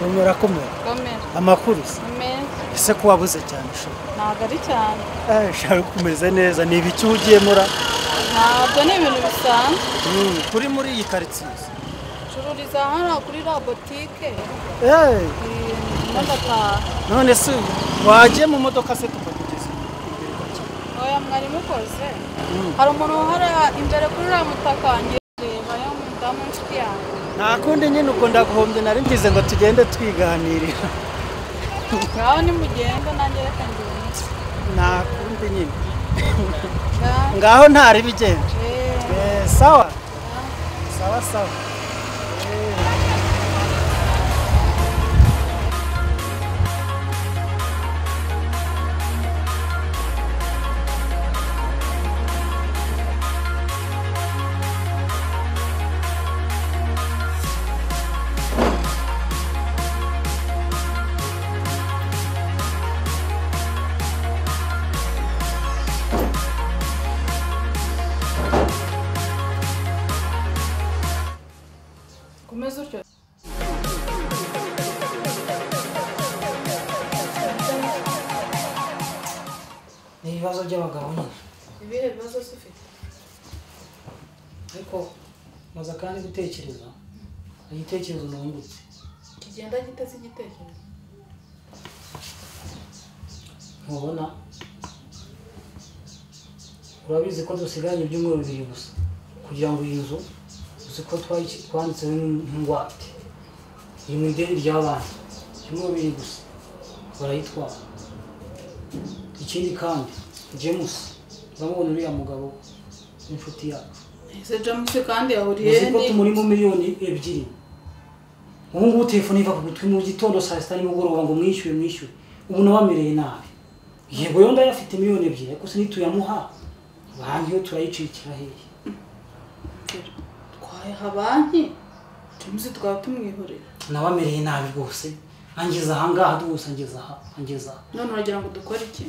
Komera komera. Komera. Amakuru se? Meza. Ese ko wabuze cyane sho? Ntabwo ari cyane. Shaka kumeze neza ni ibiki ugiye mura? Ntabwo ni ibintu bisanzwe. Kuri muri iyi quartier. Cururiza hano kuri la boutique. Ndataha. None se wagiye mu modoka se tukakugeza imbere gake? Oya mwari mukoze. Hari umuntu uhara imbere kuri la mutaka ngiye reba yo mudamu nshuti yanjye. Nta kundi nyine ubwo ndaguhombye nari ngize ngo tugende twiganirira. Ngaho nimugenda nanjye reka ngende. Nta kundi nyine. Ngaho ntari bigenda. Sawa. Sawa sawa. Ibibazo by'abagabo nyine. Ibihe bibazo se ufite? Ariko maze kandi gutekereza igitekerezo nungutse. Kigenda giteze igitekerezo. Ntubona urabizi ko dusigaranye ibyumweru bibiri gusa kugira ngo iyi nzu uzi ko twanditseho nk'ingwate iri mu ideni rya banki ibyumweru bibiri gusa barayitwara. Ikindi kandi James uramubona uriya mugabo w'inshuti yacu. Ese James kandi yahuriye ni ko tumurimo 2 miliyoni. Ubu ngubu telefone iva ku gutwi mu gitondo saa sita nimugoroba ngo mwishyure mwishyure. Ubu nawe amereye nabi. Yego yo ndayafite 2 miliyoni ariko se nituyamuha banki yo turayicikira hehe? Twayaha banki James twaba tumwihorera. Nawe amereye nabi rwose. Angeza ahangaha rwose angeza aha angeza. None uragira ngo dukore iki?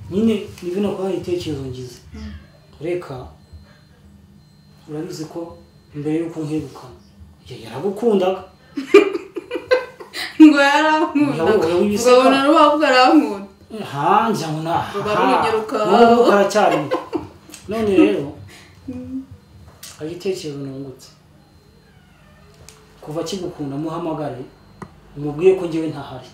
Nyine ni bino kwa igitekerezo ngize. Reka urabizi ko mbere yuko nkwirukana yaragukundaga. Ngo yarankundaga. Ubona rubavuga arankunda. Ha njya ngo na. Barunyeruka. N'ubu karacyarimo. None rero igitekerezo nungutse. Kuva kigukunda muhamagare umubwiye ko ngewe ntahari.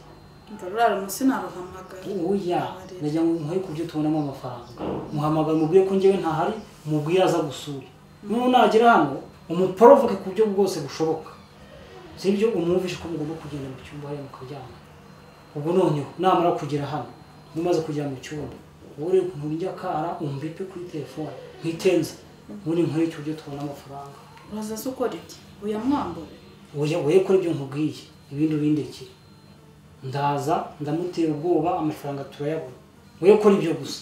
Ndarara munsi naruhamagara. Oya, najya ngo nkoye kubyo tubonamo amafaranga. Muhamagara umubwiye ko ngewe ntahari, umubwiye aza gusura. None nagera hano umuporovoke ku buryo bwose bushoboka. Sibyo umwumvishe ko mugomba kugenda mu cyumba hariya mukaryama. Ubwo noneho namara kugera hano, mumaze kugera mu cyumba, wowe ukuntu njya kara umbipe kuri telefone, nkitenze. Muri nkore icyo byo tubona amafaranga. Uraza se ukora iki? Uyamwambure. Oya, oye kora ibyo nkubwiye. Ibindi bindekeye. Ndaza ndamutera ubwoba amafaranga turayabona. Wowe kora ibyo gusa.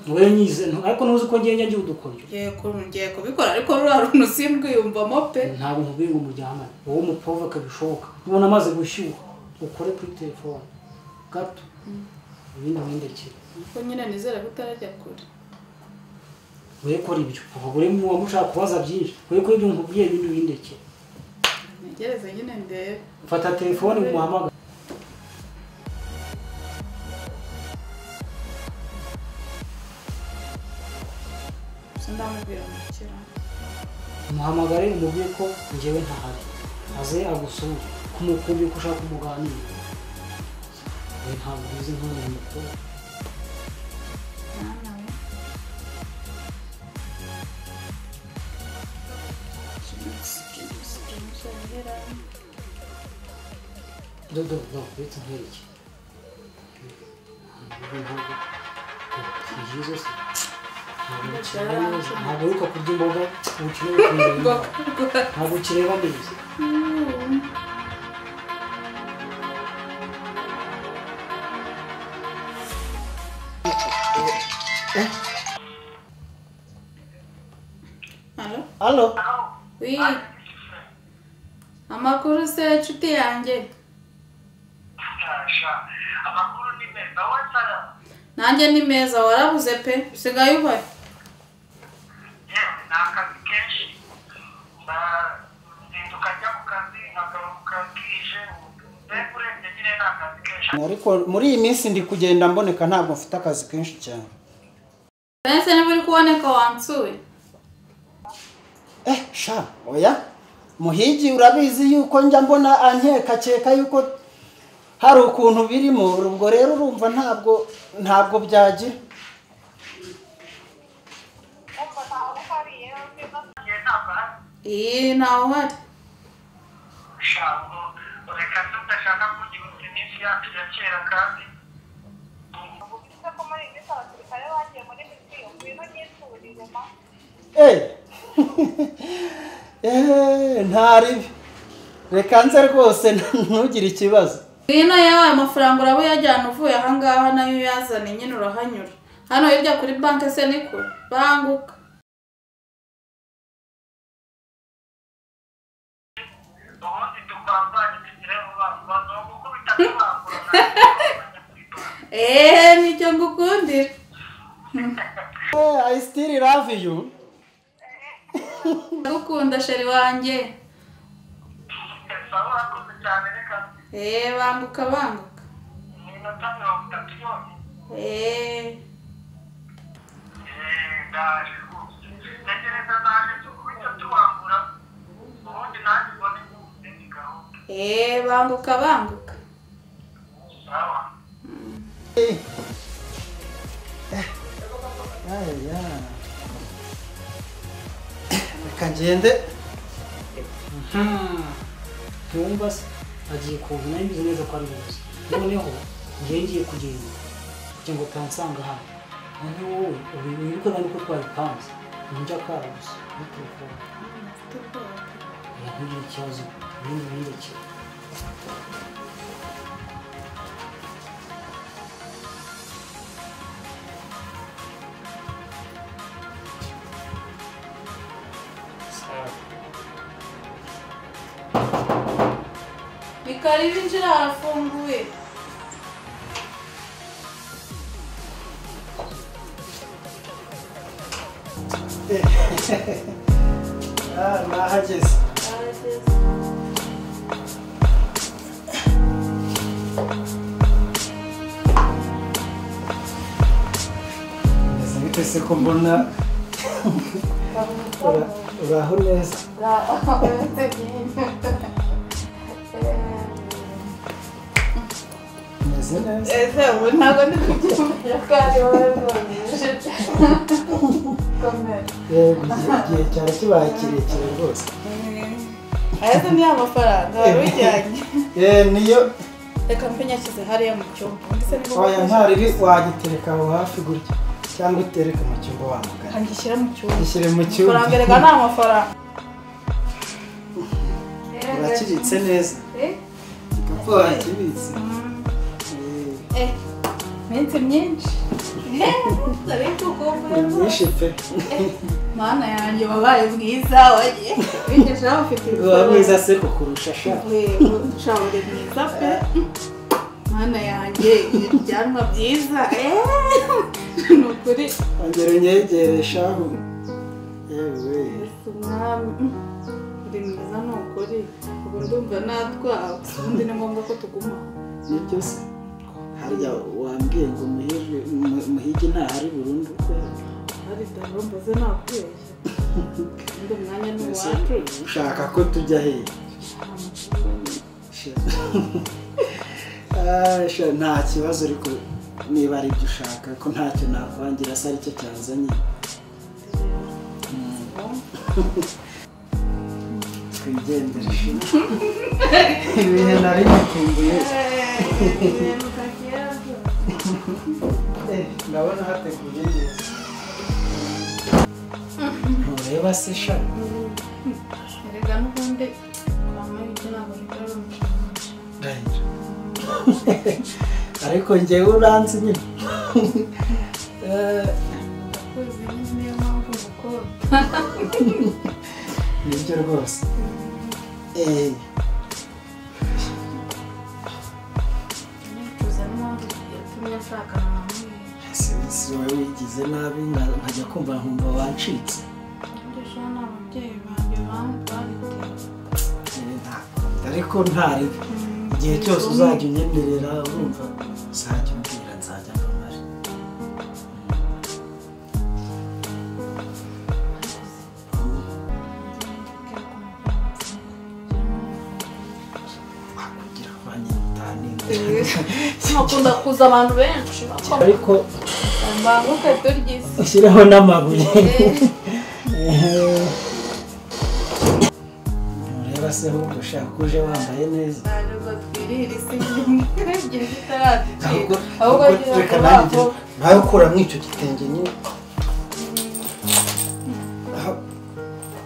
Wowe nyize ariko ntuzi ko ngiye njye udukoryo. Yego ngiye kubikora ariko rura runtu simbwiyumvamo pe. Ntabwo nkubwiye ngo muryamane. Wowe umuprovoke bishoboka. Ubona amaze gushyuha ukore kuri telefone gato. Ibindi bindekeye. Ko nyine nizera ko utarajya kure. Wowe kora ibyo. Abagore muba mushaka kubaza byinshi. Wowe kora ibyo nkubwiye ibindi bindekeye. Ntegereze nyine ndebe. Fata telefone umuhamagare. Ndamubwira mukira. Umuhamagare umubwiye ko njyewe ntahari. Aze agusure kumukumbi ko ushaka kumuganira. We ntabwo uzi nk'umuntu mukuru. Do do do, uretse nkwereke. Jesus. Ntabwo uheruka kurya imboga, ntabwo ukireba neza. Halo? Halo? Oui. Amakuru se nshuti yanjye? Amakuru ni meza, wowe Sara? Nanjye ni meza, warabuze pe, usigaye ubaye. Yewe ni akazi kenshi, nzinduka njya ku kazi nkagaruka bwije. Ariko muri iyi minsi ndi kugenda mboneka ntabwo mfite akazi kenshi cyane. Ese niba uri kuboneka wansuye? Sha oya Muhigi urabizi yuko njya mbona ankeka yuko hari ukuntu birimo, ubwo rero urumva ntabwo byagira. Ntawe uhari. Ntaribi reka nze rwose ntugire ikibazo. Ngwino yawe amafaranga uraba uyajyana uvuye ahangaha nayo uyazane nyine urahanyura. Hano hirya kuri banki se ni kure, banguka. Nicyo ngukundira. I still love you. Ndagukunda sheri wanjye. Banguka banguka. Banguka banguka. Reka ngende. Ntiwumva se agiye kuza nayo mbizi neza ko ari buze. Noneho ngiye ngiye kugenda kugira ngo utansanga hano. Noneho wowe wibuke nawe uko twabipanze. Njya kwara gusa muri telefone. Ntugire ikibazo ibindi bindekere. Ni karibu injira harafunguye. Nahageze. Meze bite se ko mbona uraho neza? Meze neza. Ese ubu ntabwo ndi kubyumva ko ari wowe rwose. Yego, igihe cyari kibaye kirekire rwose. Aya ni amafaranga wari ujyanye. Niyo. Reka mpe nyashyize hariya mu cyumba. Oya ntari wagitereka aho hafi gutya cyangwa utereke mu cyumba wamugana. Ngishyira mu cyumba. Gishyire mu cyumba. Amafaranga reka ni amafaranga. Urakibitse neza. Igikapu wakibitse. Iminsi myinshi. Myinshi pe. Mana yanjye wabaye mwiza wagiye. Wigejeho ufite uba mwiza se kukurusha sha. Sha uri mwiza pe. Mana yanjye ibyanwa byiza. Ni ukuri. Ongera unyegere shahu. Yewe. Uri mwiza ni ukuri. Ubu ndumva natwawe. Ubundi ni ngombwa ko tuguma. Nibyo se. Harya wambwiye ngo Muhigi ntahari burundu kweli? Hari darumba ze nakubeshya. Undi mwanya ni uwacu. Ushaka ko tujya hehe? Nta kibazo ariko niba ari ibyo ushaka ko ntacyo nakwangira se aricyo cyanzanye. Twigendere. Ibihe nari bikumbuye. Ndabona hateguye neza. Ntureba se sha? Erega n'ubundi kwa Muhigi ntabwo bijya bimushimisha. Ariko njyewe uranzi nyine. Ndakuzi nyine niyo mpamvu ngukunda. Nibyo rwose. Nicuza n'impamvu yatumye nshakana na Muhigi. Si wowe wigize nabi nkajya kumva nkumva wancitse. Ndetse n'ababyeyi banjye babiteye. Ariko ntaribi. Igihe cyose uzajya unyemerera urumva uzajya umbwira nzajya mbamara. Akunda kuza abantu benshi ariko mbanguke turyize ushyiraho n'amabuye. Ureba se ahubwo ushaka uje wambaye neza. Ntabwo twirira isi igihe kitaraducika ahubwo reka nanjye nawe ukuramo icyo gitenge nyine.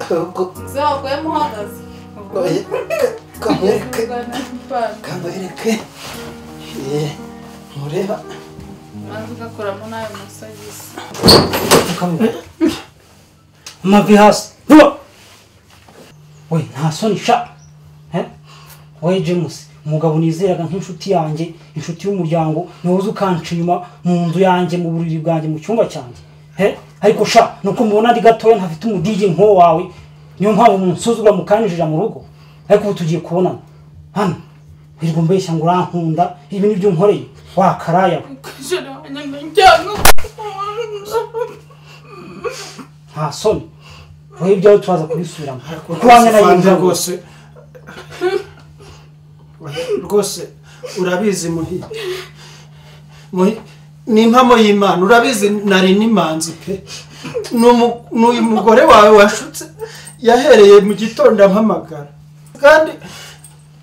Ahubwo uzakuyemo uhagaze. Kamwereke mureba maze ugakuramo n'ayo masogisi. Amavi hasi vuba. We nta soni sha. We James, umugabo nizeraga nk'inshuti yanjye, inshuti y'umuryango, niwe uza ukanca inyuma mu nzu yanjye, mu buriri bwanjye, mu cyumba cyanjye. Ariko sha nuko mubona ndi gatoya ntafite umudigi nk'uwo wawe, niyo mpamvu munsuzugura mukanjira mu rugo. Ariko ubu tugiye kubonana hano wirirwa umbeshya ngo urankunda, ibi nibyo nkoreye wakaraya we. Nta soni wowe ibyawe turaza kubisubiramo kuko wanjye nayo rwose rwose urabizi Muhi ni impamo y'Imana, urabizi nari n'imanzi pe. N'uyu mugore wawe washutse yahereye mu gitondo ampamagara,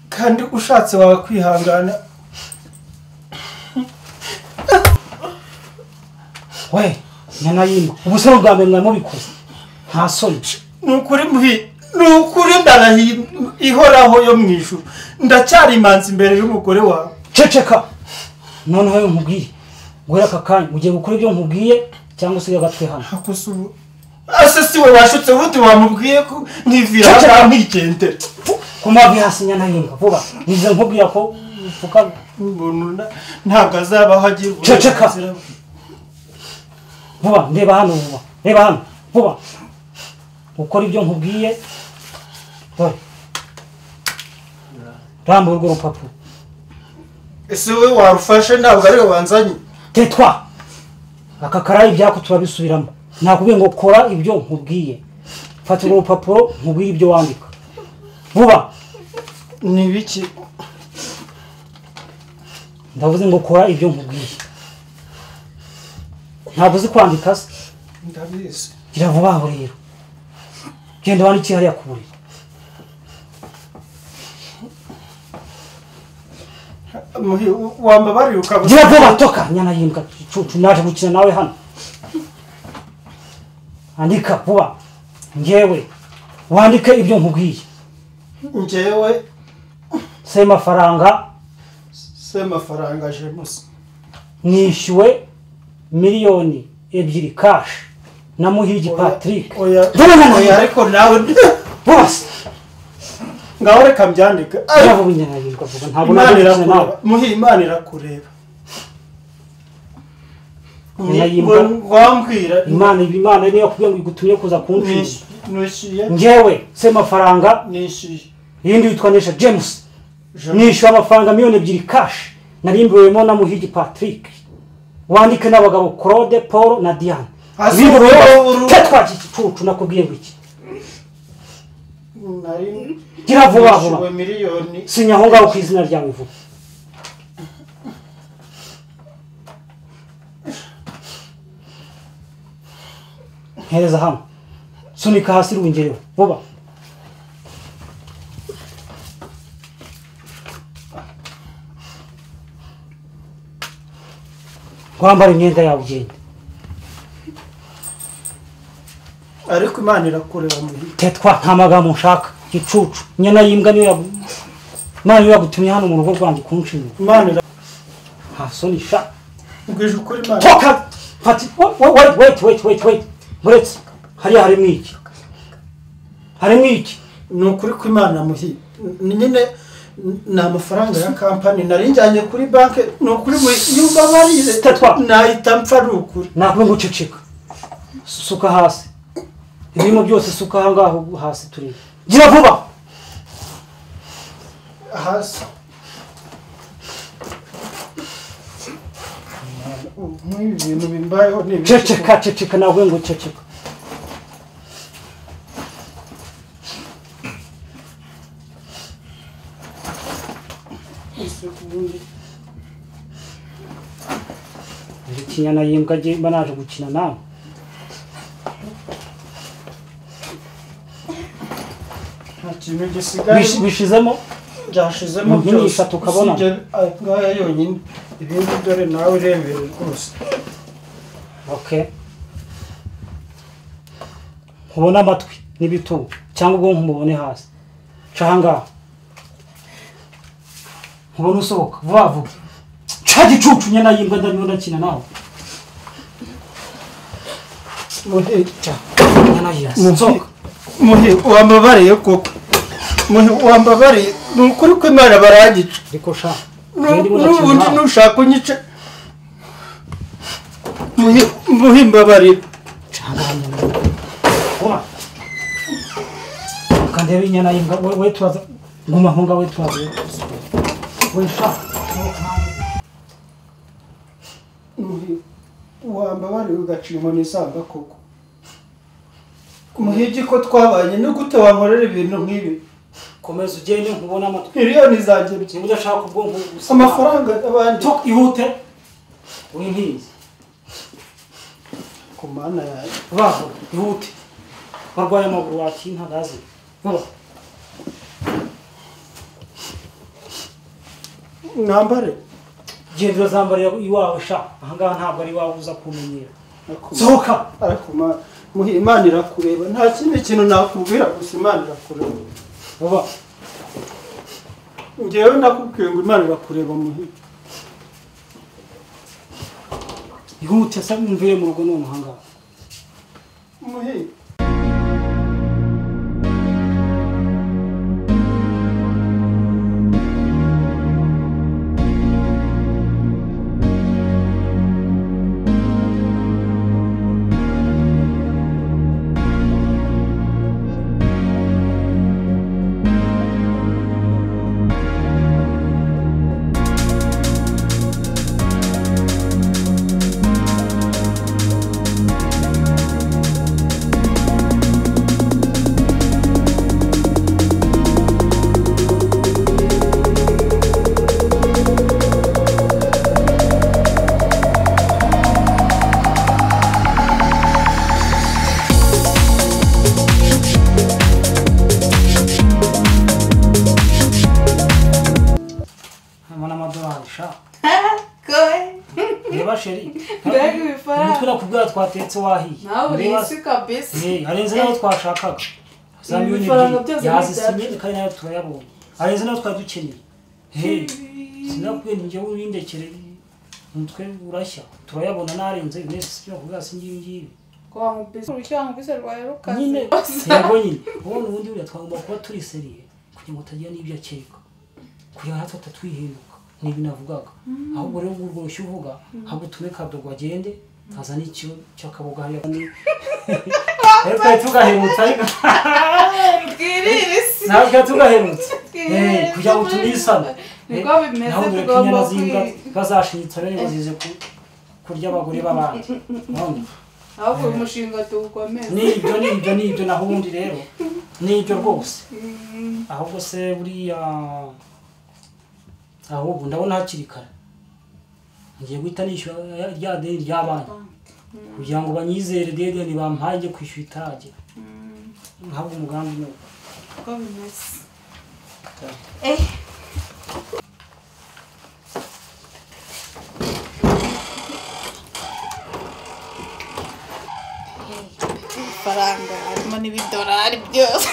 kandi ushatse wawe kwihangana. We nyana yimba ubusore bwa mbere mwari mubikoze nta soni. Ni ukuri Muhi, ni ukuri ndarahiye ihoraho yo mu ijuru, ndacyari imanzi imbere y'umugore wawe. Ceceka noneho nkubwiye guhera aka kanya ugiye gukora ibyo nkubwiye cyangwa usiga agatwe hano. Ase si we washutse ubundi wamubwiye ko nkivira hano nkigendera. Ku mavi hasi nyana yimba vuba, nize nkubwira ko upfuka umuntu ntabwo azabaho agira. Ceceka vuba, ndeba hano vuba, reba hano vuba, ukora ibyo nkubwiye. Dore rambura urwo rupapuro. Ese we warufashe ntabwo ari we wanzanye? Tetwa aka karayi ibyako turabisubiramo. Nakubwiye ngo kora ibyo nkubwiye. Fata urwo rupapuro nkubwire ibyo wandika vuba. Ni ibiki? Ndavuze ngo kora ibyo nkubwiye. Ntabwo uzi kwandika se? Ndabizi. Gira vuba aho rero, genda wandike hariya ku buriri. Muhi wambabariye ukaba. Gira vuba toka nyana yimbwa cucu, naje gukina nawe hano. Andika vuba. Njyewe wandike ibyo nkubwiye. Njyewe Semafaranga James nishyuwe 2,000,000 cash na Muhigi Patrick. Oya ariko nawe bose ngaho reka mbyandike. Ntabwo nawe nawe Muhi Imana irakureba. Wambwira Imana niyo yakubwiye ngo igutumye kuza kunshinja. Nishyuye njyewe Semafaranga nishyuye yindi witwa Nesha James nishyuye amafaranga 2,000,000 cash narimbiwemo na Muhigi Patrick. Wandike n'abagabo Claude, Paul na Diane. Tetwa gicucu nakubwiye ngo iki? Gira vuba vuba. Sinya aho ngaho ku izina ryawe vuba. Hereza hano. Sunika hasi rwingereho vuba. Wambara imyenda yawe ugende. Ariko Imana irakureba Muhi. Tetwa nta magambo nshaka gicucu. Nyana yimbwa niyo Imana niyo yagutumye hano mu rugo rwanjye kunshinga. Imana nta soni sha. Ubwije ukuri Imana. Toka fati wait. Muretse hariya harimo iki? Harimo iki? Ni ukuri ko Imana Muhi. Nyine ni amafaranga ya kampani nari njyanye kuri banki, ni ukuri iyo umbabariye nahita mpfa ari ukuri. Nakubwiye ngo uceceka. Suka hasi. Ibirimo byose suka aho ngaho hasi turebe. Gira vuba. Hasi. Nk'ibi bintu bimbayeho ni Ceceka ceceka nawe ngo ceceka. Ikinyana yimbwa je mba naje gukina nawe. Nta kintu gisigaye. Bishizemo byashizemo byose tukabona. Ngaya yonyine ibindi dore nawe urebere rwose. Okay. Nkubona amatwi n'ibitugu cyangwa ubwonko mubone hasi. Ca ahangaha. Nkubona usohoka vuba vuba. Ca gicucu nyana yimbwa ndabona ndakina nawe. Muhe ca nyana yasi. Sohoka. Muhe wambabariye koko. Muhe wambabariye ni ukuri ko Imana barangica. Ariko sha n'ubundi nushaka unyice. Muhe muhe mbabarira. Ca ahangaha nyana. Guma. Kandebe inyana yimbwa we turaza guma nkunga we turaza. We sha. Muhe wambabariye ugaca inkoni isamba koko. Muhigi ko twabanye ni gute wankorera ibintu nk'ibi? Komeza ugende nkubona amatwi. Miliyoni zanjye niba udashaka ubwonko gusa. Amafaranga y'abandi. Tok ihute. Wintize. Ku mana yanjye. Vuba ihute. Barwaye amaguru wakintagazi. Vuba. Nambare. Genda uzambarira iwawe sha. Ahangaha ntabwo ari iwawe uza kumenyera. Sohoka. Ariko Muhe Imana irakureba. Nta kindi kintu nakubwira gusa Imana irakureba. Vuba. Njyewe nakubwiye ngo Imana irakureba Muhe. Ihute se mvire mu rugo none ahangaha. Muhe. Umutwe twatetse wahiye. Nawe uri isi kabisa. Harenze naho twashakaga. Za miliyoni yazisinye kandi nayo turayabonye. Harenze naho twari dukeneye. Sinakubwiye nti njyewe windekere umutwe urashya. Turayabona narenze mwese sibyo kuvuga si ngibi ngibi. Ko wankubise urushya wankubise rwaye rukaze. Nyine yego nyine. Ubona ubundi buriya twagomba kuba turi seriye kugira ngo utagira n'ibyo akeka. Kugira natwe tutatwihinduka. Nibi navugaga. Ahubwo rero urwo rushya uvuga ahubwo tume kadogo agende azana ikiro cy'akaboga hariya. Reka tugaherutsa ariko. Twirire isi. Ntabwo tugaherutsa. Kugira ngo tunisane. Niko bimeze tugomba bazashinyitsa bene ngo zize kurya abagore b'abandi. Ahubwo uyu mushinga tuwukomeze. Nibyo nibyo nibyo naho ubundi rero nibyo rwose. Ahubwo se buriya ahubwo ndabona hakiri kare. Ngiye guhita nishyura rya deni rya banki kugira ngo banyizere deni nibampaye njye kwishyura itaragera. Ntabwo umugambi ni uko bimeze. Amafaranga harimo n'ibidolari byose.